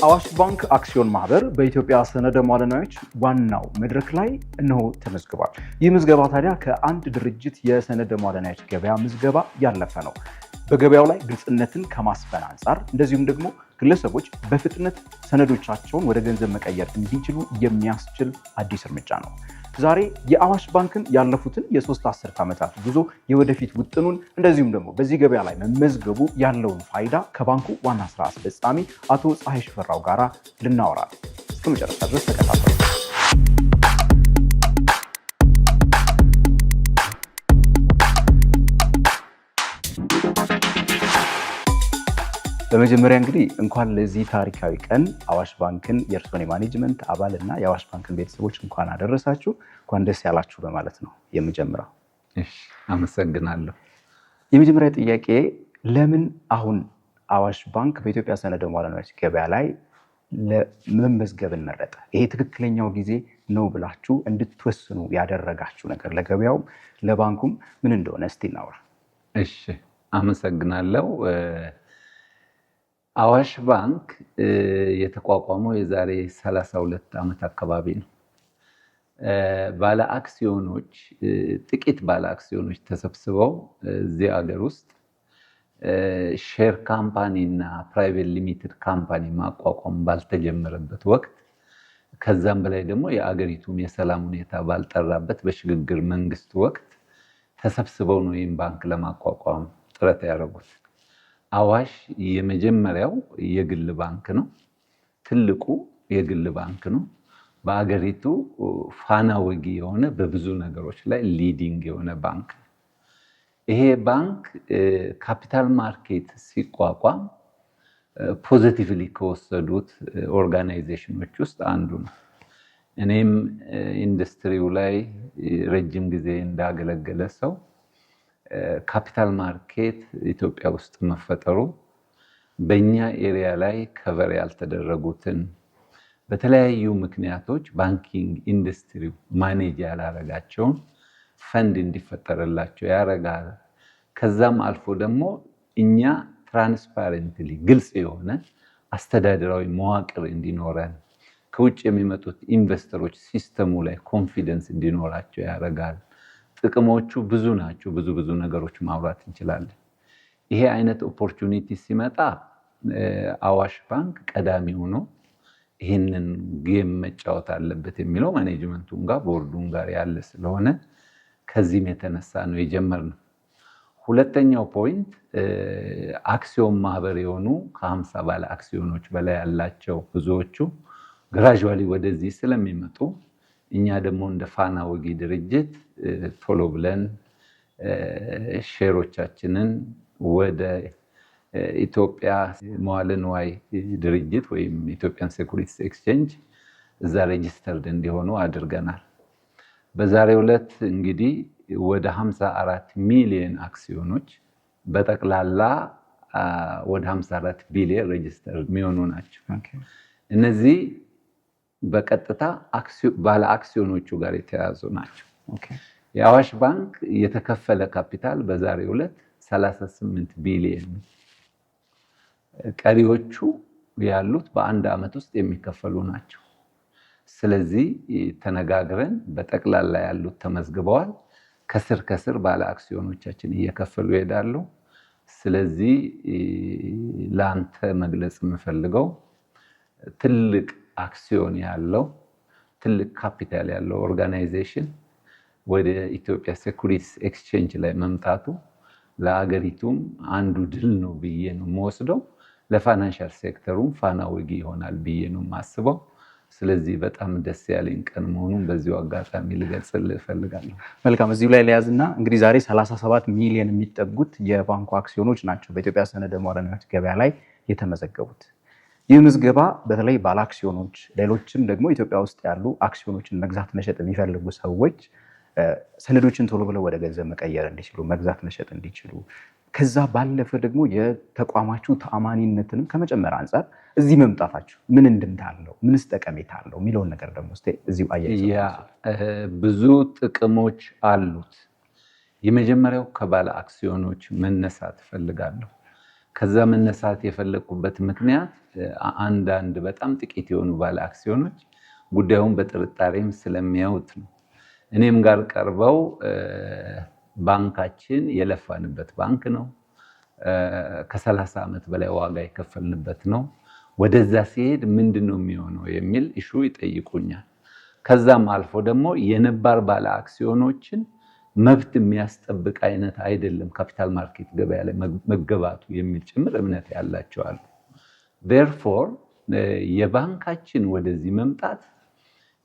አዋሽ ባንክ አክሲዮን ማህበር በኢትዮጵያ ሰነደ መዋዕለ ንዋዮች ዋናው መድረክ ላይ እነሆ ተመዝግቧል። ይህ ምዝገባ ታዲያ ከአንድ ድርጅት የሰነደ መዋዕለ ንዋዮች ገበያ ምዝገባ ያለፈ ነው። በገበያው ላይ ግልጽነትን ከማስፈን አንጻር እንደዚሁም ደግሞ ግለሰቦች በፍጥነት ሰነዶቻቸውን ወደ ገንዘብ መቀየር እንዲችሉ የሚያስችል አዲስ እርምጃ ነው። ዛሬ የአዋሽ ባንክን ያለፉትን የ3 አስርት ዓመታት ጉዞ፣ የወደፊት ውጥኑን እንደዚሁም ደግሞ በዚህ ገበያ ላይ መመዝገቡ ያለውን ፋይዳ ከባንኩ ዋና ስራ አስፈጻሚ አቶ ፀሐይ ሽፈራው ጋራ ልናወራ ነው። እስከ መጨረሻ ድረስ ተከታተሉ። በመጀመሪያ እንግዲህ እንኳን ለዚህ ታሪካዊ ቀን አዋሽ ባንክን፣ የእርስዎን የ management አባል እና የአዋሽ ባንክን ቤተሰቦች እንኳን አደረሳችሁ፣ እንኳን ደስ ያላችሁ በማለት ነው የምጀምረው። እሺ፣ አመሰግናለሁ። የመጀመሪያ ጥያቄ ለምን አሁን አዋሽ ባንክ በኢትዮጵያ ሰነደ መዋዕለ ንዋዮች ገበያ ላይ ለመመዝገብን መረጠ? ይሄ ትክክለኛው ጊዜ ነው ብላችሁ እንድትወስኑ ያደረጋችሁ ነገር ለገበያውም ለባንኩም ምን እንደሆነ እስቲ እናውራ። እሺ፣ አመሰግናለሁ። አዋሽ ባንክ የተቋቋመው የዛሬ 32 ዓመት አካባቢ ነው። ባለ አክሲዮኖች፣ ጥቂት ባለ አክሲዮኖች ተሰብስበው እዚህ ሀገር ውስጥ share company እና private limited company ማቋቋም ባልተጀመረበት ወቅት፣ ከዛም በላይ ደግሞ የአገሪቱም የሰላም ሁኔታ ባልጠራበት በሽግግር መንግስት ወቅት ተሰብስበው ነው ይህን ባንክ ለማቋቋም ጥረት ያደረጉት። አዋሽ የመጀመሪያው የግል ባንክ ነው። ትልቁ የግል ባንክ ነው። በአገሪቱ ፋና ወጊ የሆነ፣ በብዙ ነገሮች ላይ leading የሆነ ባንክ ነው። ይሄ ባንክ capital market ሲቋቋም positively ከወሰዱት organization ኖች ውስጥ አንዱ ነው። እኔም ኢንዱስትሪው ላይ ረጅም ጊዜ እንዳገለገለ ሰው capital market ኢትዮጵያ ውስጥ መፈጠሩ በእኛ area ላይ cover ያልተደረጉትን፣ በተለያዩ ምክንያቶች banking industry ው manage ያላረጋቸውን ፈንድ እንዲፈጠርላቸው ያረጋል። ከዛም አልፎ ደግሞ እኛ transparently ግልጽ የሆነ አስተዳደራዊ መዋቅር እንዲኖረን፣ ከውጭ የሚመጡት investor ኦች system ኡ ላይ confidence እንዲኖራቸው ያደርጋል። ጥቅሞቹ ብዙ ናቸው። ብዙ ብዙ ነገሮች ማውራት እንችላለን። ይሄ አይነት opportunity ሲመጣ አዋሽ ባንክ ቀዳሚ ሆኖ ይህንን game መጫወት አለበት የሚለው management ኡም ጋር ቦርዱም ጋር ያለ ስለሆነ ከዚህም የተነሳ ነው የጀመርነው። ሁለተኛው point አክሲዮን ማህበር የሆኑ ከ50 ባለ አክሲዮኖች በላይ ያላቸው ብዙዎቹ gradually ወደዚህ ስለሚመጡ እኛ ደግሞ እንደ ፋና ወጊ ድርጅት ቶሎ ብለን share ኦቻችንን ወደ ኢትዮጵያ መዋለ ንዋይ ድርጅት ወይም Ethiopian Securities Exchange እዛ registered እንዲሆኑ አድርገናል። በዛሬው ዕለት እንግዲህ ወደ 54 ሚሊዮን አክሲዮኖች፣ በጠቅላላ ወደ 54 ቢሊዮን register የሚሆኑ ናቸው። እነዚህ በቀጥታ ባለ አክሲዮኖቹ ጋር የተያያዙ ናቸው። የአዋሽ ባንክ የተከፈለ ካፒታል በዛሬው ዕለት 38 ቢሊዮን፣ ቀሪዎቹ ያሉት በአንድ ዓመት ውስጥ የሚከፈሉ ናቸው። ስለዚህ ተነጋግረን በጠቅላላ ያሉት ተመዝግበዋል። ከስር ከስር ባለ አክሲዮኖቻችን እየከፈሉ ይሄዳሉ። ስለዚህ ለአንተ መግለጽ የምፈልገው ትልቅ አክሲዮን ያለው፣ ትልቅ ካፒታል ያለው organization ወደ ኢትዮጵያ Securities Exchange ላይ መምጣቱ ለአገሪቱም አንዱ ድል ነው ብዬ ነው የምወስደው። ለ financial sector ኡም ፋና ወጊ ይሆናል ብዬ ነው የማስበው። ስለዚህ በጣም ደስ ያለኝ ቀን መሆኑን በዚሁ አጋጣሚ ልገልጽልህ እፈልጋለሁ። መልካም፣ እዚሁ ላይ ልያዝና እንግዲህ ዛሬ 37 ሚሊዮን የሚጠጉት የባንኩ አክሲዮኖች ናቸው በኢትዮጵያ ሰነደ መዋዕለ ንዋዮች ገበያ ላይ የተመዘገቡት። ይህ ምዝገባ በተለይ ባለ አክሲዮኖች፣ ሌሎችም ደግሞ ኢትዮጵያ ውስጥ ያሉ አክሲዮኖችን መግዛት መሸጥ የሚፈልጉ ሰዎች ሰነዶችን ቶሎ ብለው ወደ ገንዘብ መቀየር እንዲችሉ፣ መግዛት መሸጥ እንዲችሉ፣ ከዛ ባለፈ ደግሞ የተቋማችሁ ተአማኒነትንም ከመጨመር አንጻር እዚህ መምጣታችሁ ምን እንድምታ አለው፣ ምንስ ጠቀሜታ አለው የሚለውን ነገር ደግሞ እስኪ እዚሁ አያይዘው። Yeah፣ ብዙ ጥቅሞች አሉት። የመጀመሪያው ከባለ አክሲዮኖች መነሳት እፈልጋለሁ። ከዛ መነሳት የፈለግኩበት ምክንያት አንዳንድ በጣም ጥቂት የሆኑ ባለ አክሲዮኖች ጉዳዩን በጥርጣሬም ስለሚያዩት ነው። እኔም ጋር ቀርበው ባንካችን የለፋንበት ባንክ ነው፣ ከ30 ዓመት በላይ ዋጋ የከፈልንበት ነው። ወደዛ ሲሄድ ምንድን ነው የሚሆነው የሚል issue ይጠይቁኛል። ከዛም አልፎ ደግሞ የነባር ባለ አክሲዮኖችን መብት የሚያስጠብቅ አይነት አይደለም capital market ገበያ ላይ መገባቱ የሚል ጭምር እምነት ያላቸው አሉ። Therefore የባንካችን ወደዚህ መምጣት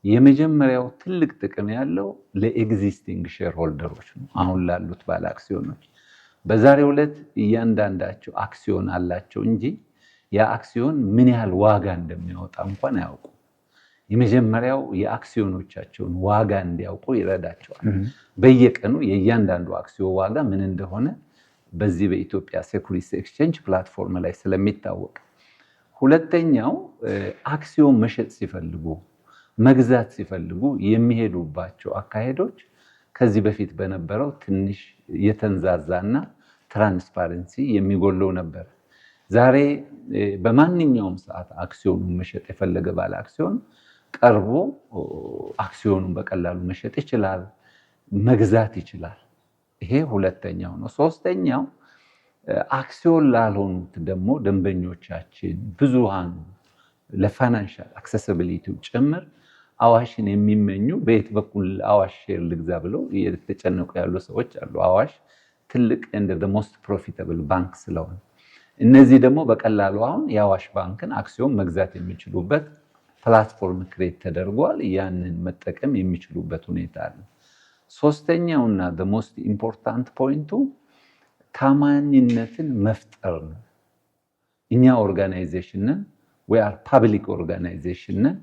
የመጀመሪያው ትልቅ ጥቅም ያለው ለ existing shareholder ኦች ነው፣ አሁን ላሉት ባለ አክሲዮኖች። በዛሬው ዕለት እያንዳንዳቸው አክሲዮን አላቸው እንጂ ያ አክሲዮን ምን ያህል ዋጋ እንደሚያወጣ እንኳን አያውቁም። የመጀመሪያው የአክሲዮኖቻቸውን ዋጋ እንዲያውቁ ይረዳቸዋል። በየቀኑ የእያንዳንዱ አክሲዮን ዋጋ ምን እንደሆነ በዚህ በኢትዮጵያ Securities Exchange platform ላይ ስለሚታወቅ። ሁለተኛው አክሲዮን መሸጥ ሲፈልጉ፣ መግዛት ሲፈልጉ የሚሄዱባቸው አካሄዶች ከዚህ በፊት በነበረው ትንሽ የተንዛዛና transparency የሚጎለው ነበር። ዛሬ በማንኛውም ሰዓት አክሲዮኑን መሸጥ የፈለገ ባለ አክሲዮን ቀርቦ አክሲዮኑን በቀላሉ መሸጥ ይችላል፣ መግዛት ይችላል። ይሄ ሁለተኛው ነው። ሶስተኛው አክሲዮን ላልሆኑት ደግሞ ደንበኞቻችን ብዙሃኑ ለ financial accessibility ው ጭምር አዋሽን የሚመኙ፣ በየት በኩል አዋሽ share ልግዛ ብለው እየተጨነቁ ያሉ ሰዎች አሉ። አዋሽ ትልቅ and the most profitable ባንክ ስለሆነ እነዚህ ደግሞ በቀላሉ አሁን የአዋሽ ባንክን አክሲዮን መግዛት የሚችሉበት platform create ተደርጓል። ያንን መጠቀም የሚችሉበት ሁኔታ አለ። ሶስተኛውና the most important point ኡ ታማኝነትን መፍጠር ነው። እኛ organization ነን፣ we are public organization ነን።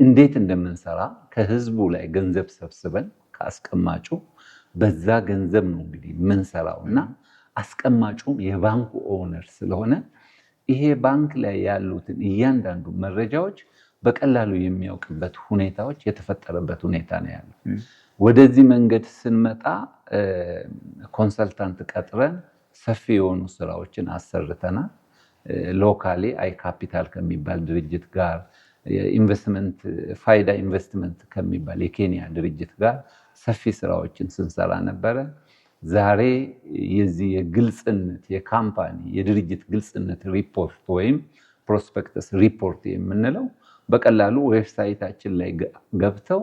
እንዴት እንደምንሰራ ከህዝቡ ላይ ገንዘብ ሰብስበን ከአስቀማጩ በዛ ገንዘብ ነው እንግዲህ የምንሰራው እና አስቀማጩም የባንኩ owner ስለሆነ ይሄ ባንክ ላይ ያሉትን እያንዳንዱ መረጃዎች በቀላሉ የሚያውቅበት ሁኔታዎች የተፈጠረበት ሁኔታ ነው ያለው። ወደዚህ መንገድ ስንመጣ consultant ቀጥረን ሰፊ የሆኑ ስራዎችን አሰርተናል። Locally አይ ካፒታል ከሚባል ድርጅት ጋር፣ ኢንቨስትመንት ፋይዳ ኢንቨስትመንት ከሚባል የኬንያ ድርጅት ጋር ሰፊ ስራዎችን ስንሰራ ነበረ። ዛሬ የዚህ የግልጽነት የ company የድርጅት ግልጽነት ሪፖርት ወይም prospectus report የምንለው በቀላሉ website ኣችን ላይ ገብተው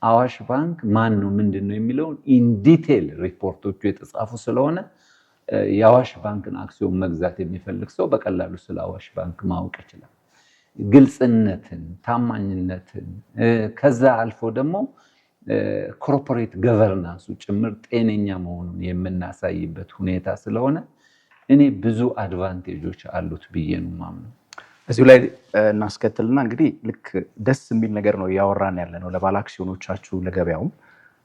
አዋሽ ባንክ ማን ነው፣ ምንድን ነው የሚለውን in detail ሪፖርቶቹ የተጻፉ ስለሆነ የአዋሽ ባንክን አክሲዮን መግዛት የሚፈልግ ሰው በቀላሉ ስለ አዋሽ ባንክ ማወቅ ይችላል። ግልጽነትን፣ ታማኝነትን ከዛ አልፎ ደግሞ corporate governance ኡ ጭምር ጤነኛ መሆኑን የምናሳይበት ሁኔታ ስለሆነ እኔ ብዙ advantage ኦች አሉት ብዬ ነው የማምነው። እዚሁ ላይ እናስከትልና እንግዲህ ልክ ደስ የሚል ነገር ነው እያወራን ያለ ነው ለባለ አክሲዮኖቻችሁ፣ ለገበያውም።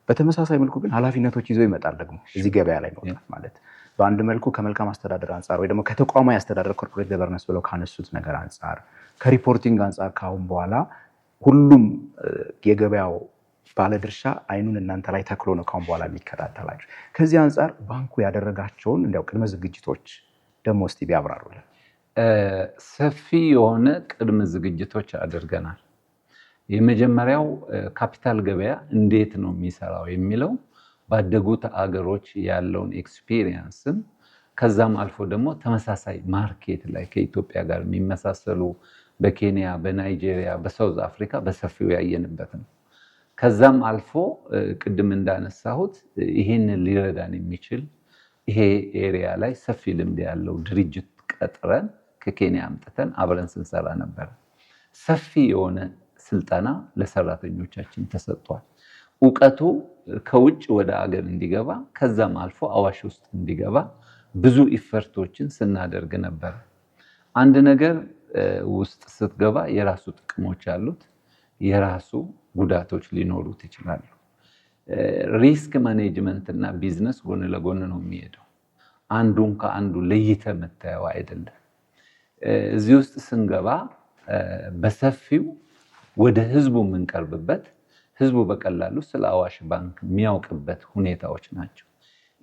በተመሳሳይ መልኩ ግን ኃላፊነቶች ይዞ ይመጣል ደግሞ እዚህ ገበያ ላይ መውጣት ማለት። በአንድ መልኩ ከመልካም አስተዳደር አንጻር ወይ ደግሞ ከተቋማዊ አስተዳደር corporate governance ብለው ካነሱት ነገር አንጻር፣ ከ reporting አንጻር ከአሁን በኋላ ሁሉም የገበያው ባለድርሻ አይኑን እናንተ ላይ ተክሎ ነው ካሁን በኋላ የሚከታተላችሁ። ከዚህ አንጻር ባንኩ ያደረጋቸውን እንዲያው ቅድመ ዝግጅቶች ደግሞ እስቲ ቢያብራሩልን። ሰፊ የሆነ ቅድመ ዝግጅቶች አድርገናል። የመጀመሪያው ካፒታል ገበያ እንዴት ነው የሚሰራው የሚለው ባደጉት አገሮች ያለውን experience ም ከዛም አልፎ ደግሞ ተመሳሳይ market ላይ ከኢትዮጵያ ጋር የሚመሳሰሉ በኬንያ፣ በናይጄሪያ፣ በ South Africa በሰፊው ያየንበት ነው። ከዛም አልፎ ቅድም እንዳነሳሁት ይሄንን ሊረዳን የሚችል ይሄ area ላይ ሰፊ ልምድ ያለው ድርጅት ቀጥረን ከኬንያ አምጥተን አብረን ስንሰራ ነበር። ሰፊ የሆነ ስልጠና ለሰራተኞቻችን ተሰጥቷል። እውቀቱ ከውጭ ወደ አገር እንዲገባ ከዛም አልፎ አዋሽ ውስጥ እንዲገባ ብዙ effort ኦችን ስናደርግ ነበር። አንድ ነገር ውስጥ ስትገባ የራሱ ጥቅሞች አሉት፣ የራሱ ጉዳቶች ሊኖሩት ይችላሉ። Risk management እና ቢዝነስ ጎን ለጎን ነው የሚሄደው። አንዱን ከአንዱ ለይተህ የምታየው አይደለም። እዚህ ውስጥ ስንገባ በሰፊው ወደ ህዝቡ የምንቀርብበት፣ ህዝቡ በቀላሉ ስለ አዋሽ ባንክ የሚያውቅበት ሁኔታዎች ናቸው።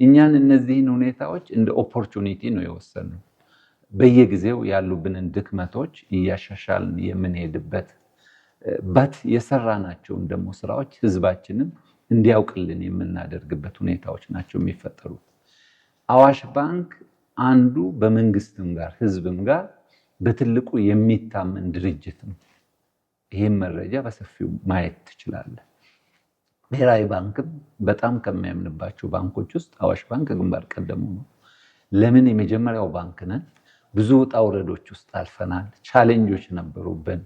እኛን እነዚህን ሁኔታዎች እንደ opportunity ነው የወሰድነው። በየጊዜው ያሉብንን ድክመቶች እያሻሻልን የምንሄድበት but የሰራናቸውን ደግሞ ስራዎች ህዝባችንም እንዲያውቅልን የምናደርግበት ሁኔታዎች ናቸው የሚፈጠሩት። አዋሽ ባንክ አንዱ በመንግስትም ጋር ህዝብም ጋር በትልቁ የሚታመን ድርጅት ነው። ይህም መረጃ በሰፊው ማየት ትችላለህ። ብሔራዊ ባንክም በጣም ከሚያምንባቸው ባንኮች ውስጥ አዋሽ ባንክ ግንባር ቀደሙ ነው። ለምን? የመጀመሪያው ባንክ ነን። ብዙ ውጣ ውረዶች ውስጥ አልፈናል። Challenge ኦች ነበሩብን።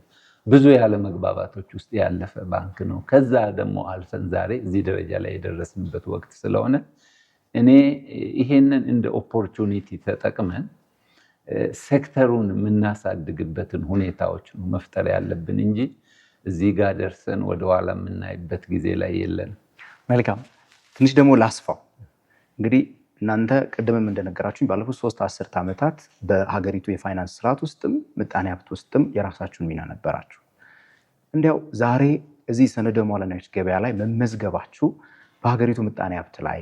ብዙ ያለመግባባቶች ውስጥ ያለፈ ባንክ ነው። ከዛ ደግሞ አልፈን ዛሬ እዚህ ደረጃ ላይ የደረስንበት ወቅት ስለሆነ እኔ ይሄንን እንደ opportunity ተጠቅመን ሴክተሩን የምናሳድግበትን ሁኔታዎች ነው መፍጠር ያለብን እንጂ እዚህ ጋር ደርሰን ወደኋላ የምናይበት ጊዜ ላይ የለንም። መልካም። ትንሽ ደግሞ ላስፋው። እንግዲህ እናንተ ቅድምም እንደነገራችሁኝ ባለፉት 3 አስርት ዓመታት በሀገሪቱ የፋይናንስ ስርዓት ውስጥም ምጣኔ ሀብት ውስጥም የራሳችሁን ሚና ነበራችሁ። እንዲያው ዛሬ እዚህ ሰነደ መዋዕለ ንዋዮች ገበያ ላይ መመዝገባችሁ በሀገሪቱ ምጣኔ ሀብት ላይ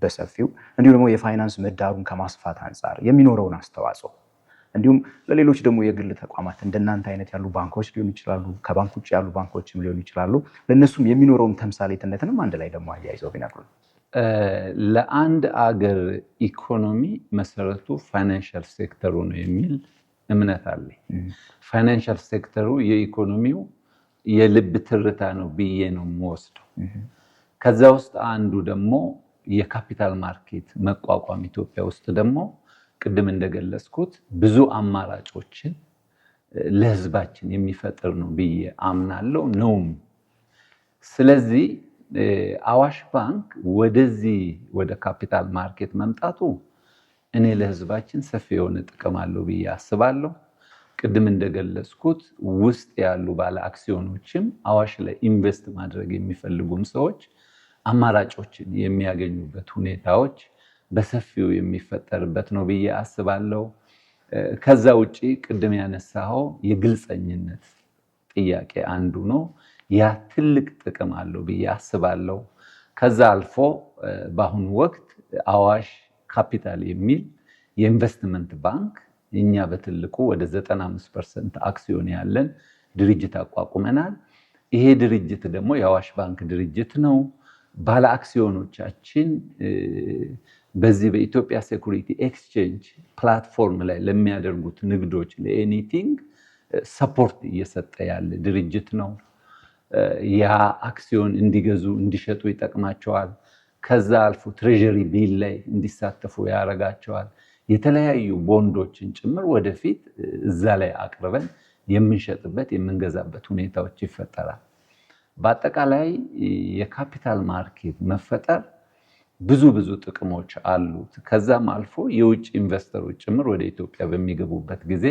በሰፊው እንዲሁም ደግሞ የፋይናንስ ምህዳሩን ከማስፋት አንጻር የሚኖረውን አስተዋጽኦ፣ እንዲሁም ለሌሎች ደግሞ የግል ተቋማት እንደናንተ አይነት ያሉ ባንኮች ሊሆኑ ይችላሉ፣ ከባንክ ውጭ ያሉ ባንኮችም ሊሆኑ ይችላሉ፣ ለእነሱም የሚኖረውን ተምሳሌትነትንም አንድ ላይ ደግሞ አያይዘው ቢነግሩን። ለአንድ አገር ኢኮኖሚ መሰረቱ financial sector ኡ ነው የሚል እምነት አለኝ። Financial sector ኡ የኢኮኖሚው የልብ ትርታ ነው ብዬ ነው የምወስደው። ከዛ ውስጥ አንዱ ደግሞ የ capital market መቋቋም ኢትዮጵያ ውስጥ ደግሞ ቅድም እንደገለጽኩት ብዙ አማራጮችን ለህዝባችን የሚፈጥር ነው ብዬ አምናለሁ ነውም። ስለዚህ አዋሽ ባንክ ወደዚህ ወደ capital market መምጣቱ እኔ ለህዝባችን ሰፊ የሆነ ጥቅም አለው ብዬ አስባለሁ። ቅድም እንደገለጽኩት ውስጥ ያሉ ባለ አክሲዮኖችም አዋሽ ላይ invest ማድረግ የሚፈልጉም ሰዎች አማራጮችን የሚያገኙበት ሁኔታዎች በሰፊው የሚፈጠርበት ነው ብዬ አስባለሁ። ከዛ ውጪ ቅድም ያነሳኸው የግልፀኝነት ጥያቄ አንዱ ነው። ያ ትልቅ ጥቅም አለው ብዬ አስባለሁ። ከዛ አልፎ በአሁኑ ወቅት አዋሽ ካፒታል የሚል የኢንቨስትመንት ባንክ እኛ በትልቁ ወደ 95% አክሲዮን ያለን ድርጅት አቋቁመናል። ይሄ ድርጅት ደግሞ የአዋሽ ባንክ ድርጅት ነው። ባለ አክሲዮኖቻችን በዚህ በኢትዮጵያ Security Exchange platform ላይ ለሚያደርጉት ንግዶች ለ anything support እየሰጠ ያለ ድርጅት ነው። ያ አክሲዮን እንዲገዙ እንዲሸጡ ይጠቅማቸዋል። ከዛ አልፎ treasury bill ላይ እንዲሳተፉ ያደርጋቸዋል። የተለያዩ ቦንዶችን ጭምር ወደፊት እዛ ላይ አቅርበን የምንሸጥበት የምንገዛበት ሁኔታዎች ይፈጠራል። በአጠቃላይ የ capital market መፈጠር ብዙ ብዙ ጥቅሞች አሉት። ከዛም አልፎ የውጭ investor ኦች ጭምር ወደ ኢትዮጵያ በሚገቡበት ጊዜ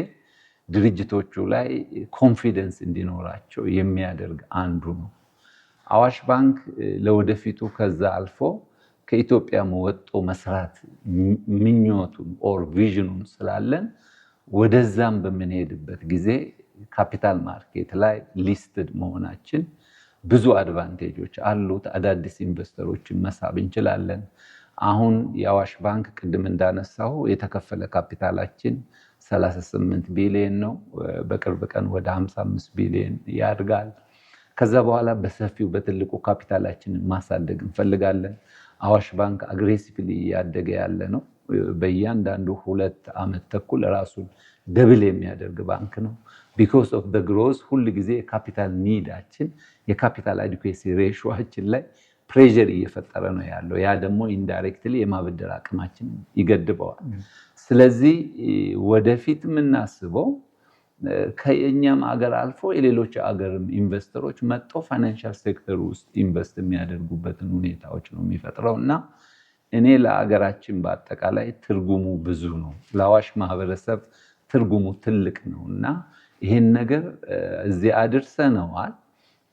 ድርጅቶቹ ላይ confidence እንዲኖራቸው የሚያደርግ አንዱ ነው። አዋሽ ባንክ ለወደፊቱ ከዛ አልፎ ከኢትዮጵያም ወጥቶ መስራት ምኞቱን or vision ኑን ስላለን ወደዛም በምንሄድበት ጊዜ capital market ላይ listed መሆናችን ብዙ advantage ኦች አሉት። አዳዲስ investor ኦችን መሳብ እንችላለን። አሁን የአዋሽ ባንክ ቅድም እንዳነሳው የተከፈለ ካፒታላችን 38 ቢሊዮን ነው። በቅርብ ቀን ወደ 55 ቢሊዮን ያድጋል። ከዛ በኋላ በሰፊው በትልቁ ካፒታላችንን ማሳደግ እንፈልጋለን። አዋሽ ባንክ aggressively እያደገ ያለ ነው። በእያንዳንዱ 2 ዓመት ተኩል ራሱን double የሚያደርግ ባንክ ነው። Because of the growth ሁል ጊዜ የ capital need ኣችን የ capital adequacy ratio ኣችን ላይ pressure እየፈጠረ ነው ያለው። ያ ደግሞ indirectly የማበደር አቅማችን ይገድበዋል። ስለዚህ ወደፊት የምናስበው ከእኛም አገር አልፎ የሌሎች አገርም investor ኦች መጥተው financial sector ውስጥ invest የሚያደርጉበትን ሁኔታዎች ነው የሚፈጥረው እና እኔ ለአገራችን በአጠቃላይ ትርጉሙ ብዙ ነው። ለአዋሽ ማህበረሰብ ትርጉሙ ትልቅ ነው እና ይሄን ነገር እዚህ አድርሰነዋል።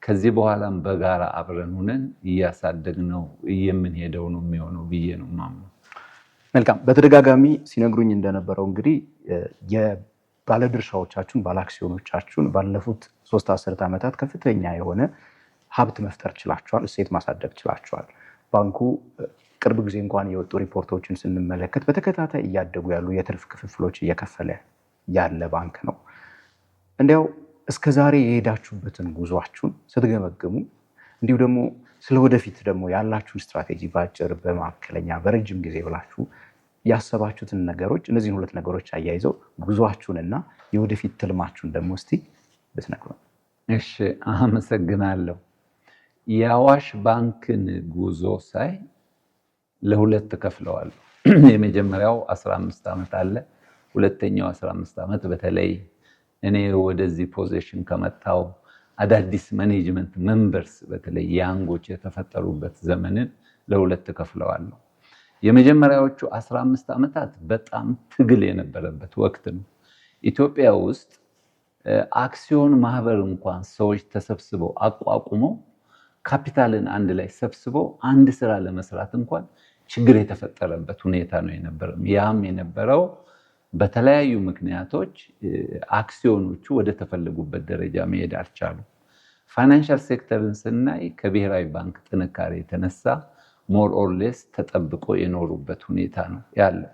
ከዚህ በኋላም በጋራ አብረን ሆነን እያሳደግነው የምንሄደው ነው የሚሆነው ብዬ ነው የማምነው። መልካም። በተደጋጋሚ ሲነግሩኝ እንደነበረው እንግዲህ የባለድርሻዎቻችሁን ባለአክሲዮኖቻችሁን ባለፉት 3 አስርት ዓመታት ከፍተኛ የሆነ ሀብት መፍጠር ችላችኋል፣ እሴት ማሳደግ ችላችኋል። ባንኩ ቅድም ቅርብ ጊዜ እንኳን የወጡ ሪፖርቶችን ስንመለከት በተከታታይ እያደጉ ያሉ የትርፍ ክፍፍሎች እየከፈለ ያለ ባንክ ነው። እንዲያው እስከ ዛሬ የሄዳችሁበትን ጉዟችሁን ስትገመግሙ፣ እንዲሁ ደግሞ ስለ ወደፊት ደግሞ ያላችሁን ስትራቴጂ በአጭር፣ በመካከለኛ፣ በረጅም ጊዜ ብላችሁ ያሰባችሁትን ነገሮች፣ እነዚህን ሁለት ነገሮች አያይዘው ጉዟችሁንና የወደፊት ትልማችሁን ደግሞ እስቲ ብትነግሩን። እሺ፣ አመሰግናለሁ። የአዋሽ ባንክን ጉዞ ሳይ ለሁለት ከፍለዋለሁ። የመጀመሪያው 15 ዓመት አለ። ሁለተኛው 15 ዓመት በተለይ እኔ ወደዚህ position ከመጣው አዳዲስ management members በተለይ young ኦች የተፈጠሩበት ዘመንን ለሁለት ከፍለዋለሁ። የመጀመሪያዎቹ 15 ዓመታት በጣም ትግል የነበረበት ወቅት ነው። ኢትዮጵያ ውስጥ አክሲዮን ማህበር እንኳን ሰዎች ተሰብስበው አቋቁመው ካፒታልን አንድ ላይ ሰብስበው አንድ ስራ ለመስራት እንኳን ችግር የተፈጠረበት ሁኔታ ነው የነበረው። ያም የነበረው በተለያዩ ምክንያቶች አክሲዮኖቹ ወደ ተፈለጉበት ደረጃ መሄድ አልቻሉም። Financial sector ን ስናይ ከብሔራዊ ባንክ ጥንካሬ የተነሳ more or less ተጠብቆ የኖሩበት ሁኔታ ነው ያለው።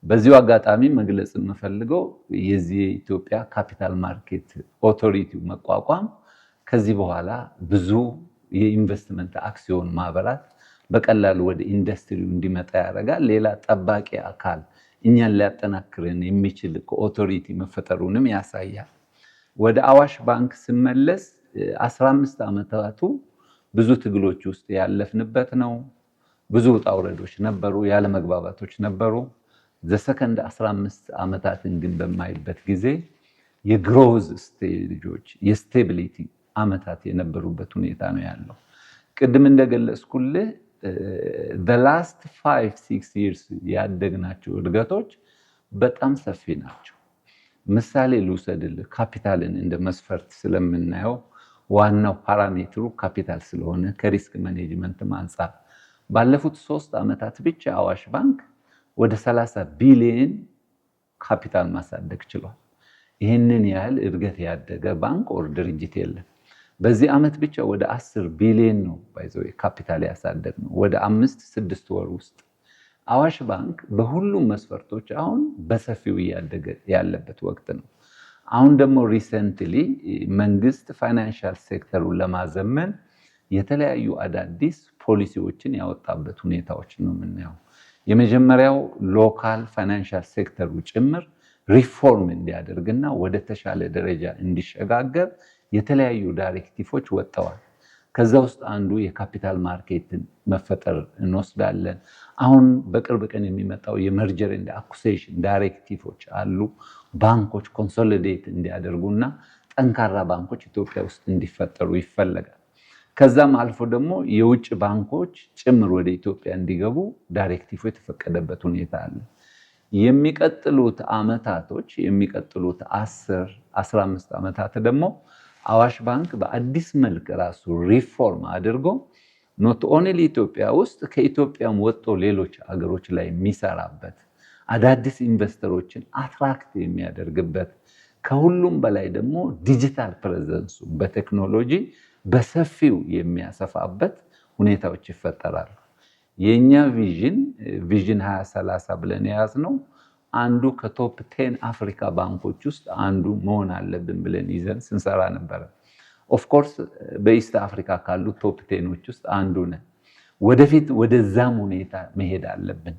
በዚሁ አጋጣሚ መግለጽ የምፈልገው የዚህ የኢትዮጵያ capital market authority ው መቋቋም ከዚህ በኋላ ብዙ የኢንቨስትመንት አክሲዮን ማህበራት በቀላሉ ወደ ኢንዱስትሪው እንዲመጣ ያደርጋል። ሌላ ጠባቂ አካል እኛን ሊያጠናክርን የሚችል ከ authority መፈጠሩንም ያሳያል። ወደ አዋሽ ባንክ ስመለስ 15 ዓመታቱ ብዙ ትግሎች ውስጥ ያለፍንበት ነው። ብዙ ውጣ ውረዶች ነበሩ፣ ያለመግባባቶች ነበሩ። The second 15 ዓመታትን ግን በማይበት ጊዜ የ growth stage ኦች፣ የ stability ዓመታት የነበሩበት ሁኔታ ነው ያለው። ቅድም እንደገለጽኩልህ last 5-6 years ያደግናቸው እድገቶች በጣም ሰፊ ናቸው። ምሳሌ ልውሰድልህ። ካፒታልን እንደ መስፈርት ስለምናየው፣ ዋናው parameter ኡ ካፒታል ስለሆነ ከ risk management አንጻር ባለፉት 3 ዓመታት ብቻ አዋሽ ባንክ ወደ 30 ቢሊዮን ካፒታል ማሳደግ ችሏል። ይህንን ያህል እድገት ያደገ ባንክ or ድርጅት የለም። በዚህ ዓመት ብቻ ወደ 10 ቢሊዮን ነው by the way ካፒታል ያሳደግነው ወደ 5-6 ወር ውስጥ። አዋሽ ባንክ በሁሉም መስፈርቶች አሁን በሰፊው እያደገ ያለበት ወቅት ነው። አሁን ደግሞ recently መንግስት financial sector ኡን ለማዘመን የተለያዩ አዳዲስ ፖሊሲዎችን ያወጣበት ሁኔታዎች ነው የምናየው። የመጀመሪያው local financial sector ኡ ጭምር ሪፎርም እንዲያደርግና ወደ ተሻለ ደረጃ እንዲሸጋገር የተለያዩ directive ኦች ወጥተዋል። ከዛ ውስጥ አንዱ የ capital market ን መፈጠር እንወስዳለን። አሁን በቅርብ ቀን የሚመጣው የ merger and acquisition directive ኦች አሉ። ባንኮች consolidate እንዲያደርጉና ጠንካራ ባንኮች ኢትዮጵያ ውስጥ እንዲፈጠሩ ይፈለጋል። ከዛም አልፎ ደግሞ የውጭ ባንኮች ጭምር ወደ ኢትዮጵያ እንዲገቡ directive የተፈቀደበት ሁኔታ አለ። የሚቀጥሉት አመታቶች፣ የሚቀጥሉት 10 15 ዓመታት ደግሞ አዋሽ ባንክ በአዲስ መልክ ራሱ ሪፎርም አድርጎ not only ኢትዮጵያ ውስጥ ከኢትዮጵያም ወጥቶ ሌሎች አገሮች ላይ የሚሰራበት፣ አዳዲስ investor ኦችን attract የሚያደርግበት፣ ከሁሉም በላይ ደግሞ digital presence ኡ በቴክኖሎጂ በሰፊው የሚያሰፋበት ሁኔታዎች ይፈጠራሉ። የእኛ vision 2030 ብለን የያዝነው አንዱ ከ top 10 አፍሪካ ባንኮች ውስጥ አንዱ መሆን አለብን ብለን ይዘን ስንሰራ ነበረ። Of course በ East Africa ካሉ top 10 ኦች ውስጥ አንዱ ነን። ወደፊት ወደዛም ሁኔታ መሄድ አለብን።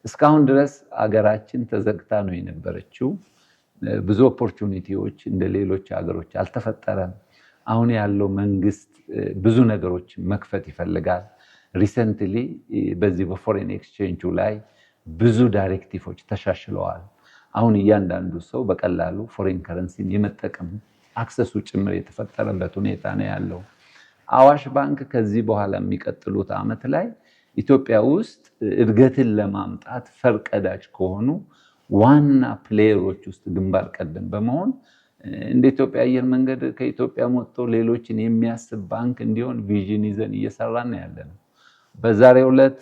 እስካሁን ድረስ አገራችን ተዘግታ ነው የነበረችው። ብዙ opportunity ዎች እንደ ሌሎች ሀገሮች አልተፈጠረም። አሁን ያለው መንግስት ብዙ ነገሮች መክፈት ይፈልጋል። Recently በዚህ በ foreign exchange ኡ ላይ ብዙ directive ኦች ተሻሽለዋል። አሁን እያንዳንዱ ሰው በቀላሉ foreign currency ን የመጠቀም access ኡ ጭምር የተፈጠረበት ሁኔታ ነው ያለው። አዋሽ ባንክ ከዚህ በኋላ የሚቀጥሉት ዓመት ላይ ኢትዮጵያ ውስጥ እድገትን ለማምጣት ፈርቀዳጅ ከሆኑ ዋና player ኦች ውስጥ ግንባር ቀደም በመሆን እንደ ኢትዮጵያ አየር መንገድ ከኢትዮጵያ ወጥቶ ሌሎችን የሚያስብ ባንክ እንዲሆን vision ይዘን እየሰራን ያለ ነው። በዛሬው ዕለት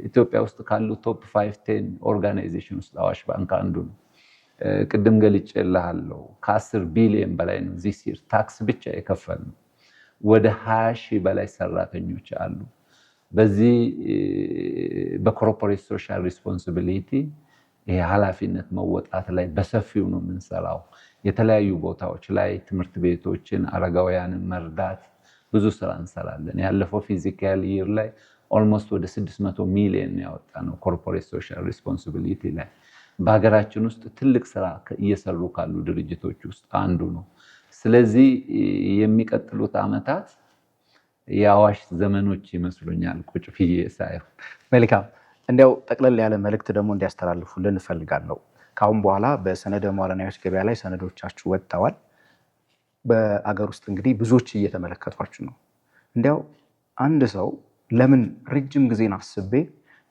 ኢትዮጵያ ውስጥ ካሉ top 5-10 organization ውስጥ አዋሽ ባንክ አንዱ ነው። ቅድም ገልጬልሃለሁ። ከ10 ቢሊዮን በላይ ነው this year tax ብቻ የከፈልነው። ወደ 20,000 በላይ ሰራተኞች አሉ። በዚህ በ corporate social responsibility ይሄ ኃላፊነት መወጣት ላይ በሰፊው ነው የምንሰራው። የተለያዩ ቦታዎች ላይ ትምህርት ቤቶችን፣ አረጋውያንን መርዳት ብዙ ስራ እንሰራለን። ያለፈው fiscal year ላይ almost ወደ 600 ሚሊዮን ያወጣነው corporate social responsibility ላይ። በሀገራችን ውስጥ ትልቅ ስራ እየሰሩ ካሉ ድርጅቶች ውስጥ አንዱ ነው። ስለዚህ የሚቀጥሉት ዓመታት የአዋሽ ዘመኖች ይመስሉኛል ቁጭ ብዬ ሳየው። መልካም። እንዲያው ጠቅለል ያለ መልእክት ደግሞ እንዲያስተላልፉልን እፈልጋለሁ። ከአሁን በኋላ በሰነደ መዋዕለ ንዋዮች ገበያ ላይ ሰነዶቻችሁ ወጥተዋል። በአገር ውስጥ እንግዲህ ብዙዎች እየተመለከቷችሁ ነው። እንዲያው አንድ ሰው ለምን ረጅም ጊዜን አስቤ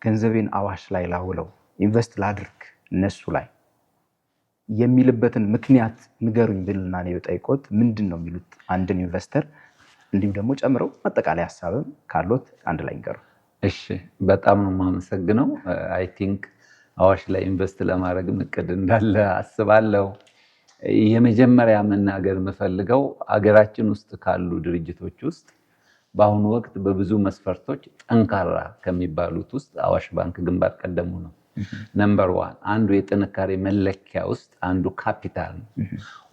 ገንዘቤን አዋሽ ላይ ላውለው፣ invest ላድርግ እነሱ ላይ የሚልበትን ምክንያት ንገሩኝ ብልና እኔ ብጠይቆት ምንድን ነው የሚሉት አንድን investor? እንዲሁም ደግሞ ጨምረው ማጠቃለያ ሀሳብም ካሎት አንድ ላይ ንገሩ። እሺ፣ በጣም ነው የማመሰግነው። I think አዋሽ ላይ invest ለማድረግም እቅድ እንዳለ አስባለሁ። የመጀመሪያ መናገር የምፈልገው አገራችን ውስጥ ካሉ ድርጅቶች ውስጥ በአሁኑ ወቅት በብዙ መስፈርቶች ጠንካራ ከሚባሉት ውስጥ አዋሽ ባንክ ግንባር ቀደሙ ነው። Number one፣ አንዱ የጥንካሬ መለኪያ ውስጥ አንዱ ካፒታል ነው።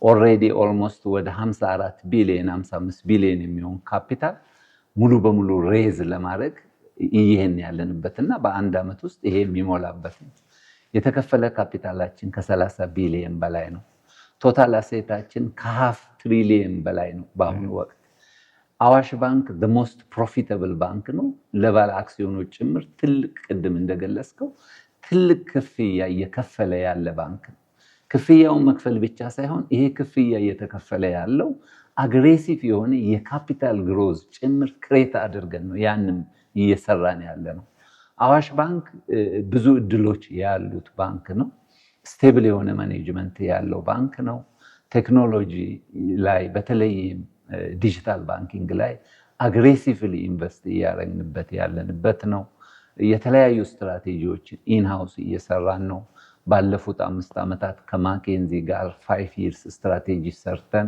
Already almost ወደ 54 ቢሊዮን፣ 55 ቢሊዮን የሚሆን ካፒታል ሙሉ በሙሉ raise ለማድረግ እየሄድን ያለንበት እና በአንድ ዓመት ውስጥ ይሄ የሚሞላበት ነው። የተከፈለ ካፒታላችን ከ30 ቢሊዮን በላይ ነው። Total asset ኣችን ከ half trillion በላይ ነው በአሁኑ ወቅት። አዋሽ ባንክ most profitable ባንክ ነው። ለባለ አክሲዮኖች ጭምር ትልቅ፣ ቅድም እንደገለጽከው፣ ትልቅ ክፍያ እየከፈለ ያለ ባንክ ነው። ክፍያውን መክፈል ብቻ ሳይሆን ይሄ ክፍያ እየተከፈለ ያለው aggressive የሆነ የ capital growth ጭምር create አድርገን ነው ያንም እየሰራን ያለ ነው። አዋሽ ባንክ ብዙ እድሎች ያሉት ባንክ ነው። Stable የሆነ management ያለው ባንክ ነው። ቴክኖሎጂ ላይ፣ በተለይም digital banking ላይ aggressively invest እያደረግንበት ያለንበት ነው። የተለያዩ ስትራቴጂዎችን in-house እየሰራን ነው። ባለፉት 5 ዓመታት ከ McKinsey ጋር 5 years strategy ሰርተን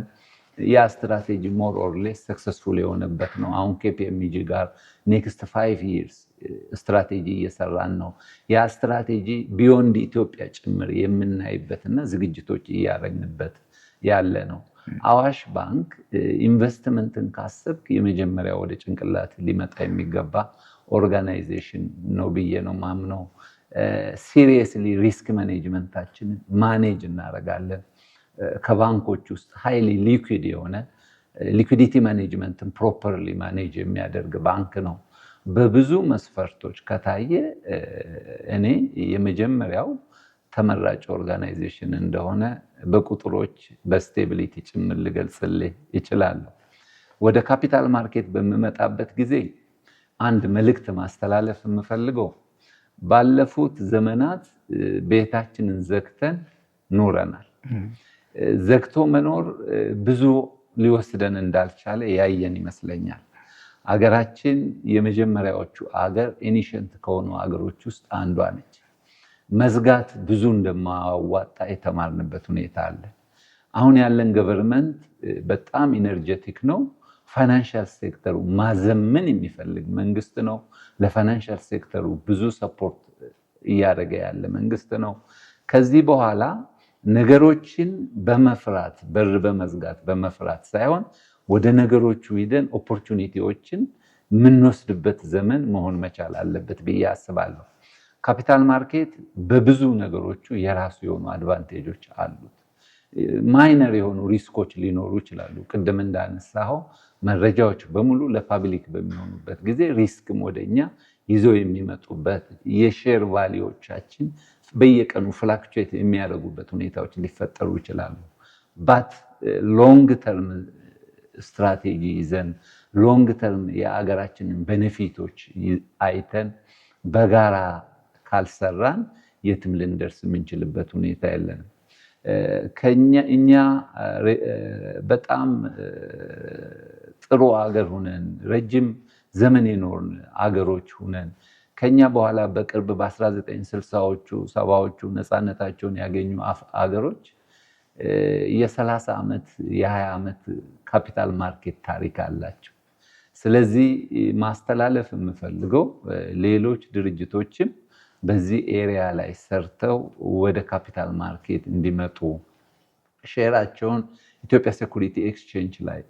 ያ strategy more or less successful የሆነበት ነው። አሁን KPMG ጋር next 5 years strategy እየሰራን ነው። ያ strategy beyond ኢትዮጵያ ጭምር የምናይበትና ዝግጅቶች እያደረግንበት ያለ ነው። አዋሽ ባንክ ኢንቨስትመንትን ካሰብክ የመጀመሪያ ወደ ጭንቅላት ሊመጣ የሚገባ organization ነው ብዬ ነው ማምነው። Seriously risk management ኣችንን manage እናደርጋለን። ከባንኮች ውስጥ highly liquid የሆነ፣ liquidity management ን properly manage የሚያደርግ ባንክ ነው። በብዙ መስፈርቶች ከታየ እኔ የመጀመሪያው ተመራጭ organization እንደሆነ በቁጥሮች፣ በ stability ጭምር ልገልጽልህ እችላለሁ። ወደ capital market በምመጣበት ጊዜ አንድ መልእክት ማስተላለፍ የምፈልገው ባለፉት ዘመናት ቤታችንን ዘግተን ኖረናል። ዘግቶ መኖር ብዙ ሊወስደን እንዳልቻለ ያየን ይመስለኛል። አገራችን የመጀመሪያዎቹ አገር ancient ከሆኑ አገሮች ውስጥ አንዷ ነች። መዝጋት ብዙ እንደማያዋጣ የተማርንበት ሁኔታ አለ። አሁን ያለን government በጣም energetic ነው። Financial sector ኡ ማዘመን የሚፈልግ መንግስት ነው። ለ financial sector ኡ ብዙ support እያደረገ ያለ መንግስት ነው። ከዚህ በኋላ ነገሮችን በመፍራት፣ በር በመዝጋት፣ በመፍራት ሳይሆን ወደ ነገሮቹ ሂደን opportunity ዎችን የምንወስድበት ዘመን መሆን መቻል አለበት ብዬ አስባለሁ። Capital market በብዙ ነገሮቹ የራሱ የሆኑ advantage ኦች አሉት። Minor የሆኑ risk ኦች ሊኖሩ ይችላሉ። ቅድም እንዳነሳኸው መረጃዎች በሙሉ ለ public በሚሆኑበት ጊዜ risk ም ወደኛ ይዘው የሚመጡበት፣ የ share value ዎቻችን በየቀኑ fluctuate የሚያደርጉበት ሁኔታዎች ሊፈጠሩ ይችላሉ። But long term strategy ይዘን፣ long term የአገራችንን benefit ኦች አይተን በጋራ ካልሰራን የትም ልንደርስ የምንችልበት ሁኔታ የለንም። እኛ በጣም ጥሩ አገር ሁነን፣ ረጅም ዘመን የኖርን አገሮች ሁነን፣ ከኛ በኋላ በቅርብ በ1960ዎቹ፣ 70ዎቹ ነፃነታቸውን ያገኙ አገሮች የ30 ዓመት፣ የ20 ዓመት capital market ታሪክ አላቸው። ስለዚህ ማስተላለፍ የምፈልገው ሌሎች ድርጅቶችም በዚህ area ላይ ሰርተው ወደ capital market እንዲመጡ፣ share ኣቸውን ኢትዮጵያ Security Exchange ላይ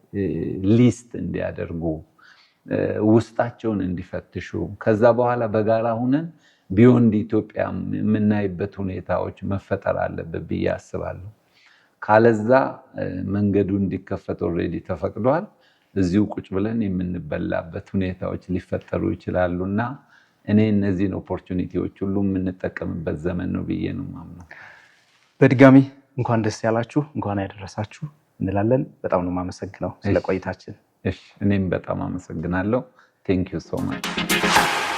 list እንዲያደርጉ፣ ውስጣቸውን እንዲፈትሹ፣ ከዛ በኋላ በጋራ ሁነን beyond ኢትዮጵያ የምናይበት ሁኔታዎች መፈጠር አለበት ብዬ አስባለሁ። ካለዛ መንገዱ እንዲከፈት already ተፈቅዷል። እዚሁ ቁጭ ብለን የምንበላበት ሁኔታዎች ሊፈጠሩ ይችላሉ እና እኔ እነዚህን opportunity ዎች ሁሉ የምንጠቀምበት ዘመን ነው ብዬ ነው የማምነው። በድጋሚ እንኳን ደስ ያላችሁ፣ እንኳን ያደረሳችሁ እንላለን። በጣም ነው የማመሰግነው ስለ ቆይታችን። እሺ፣ እኔም በጣም አመሰግናለሁ። Thank you so much.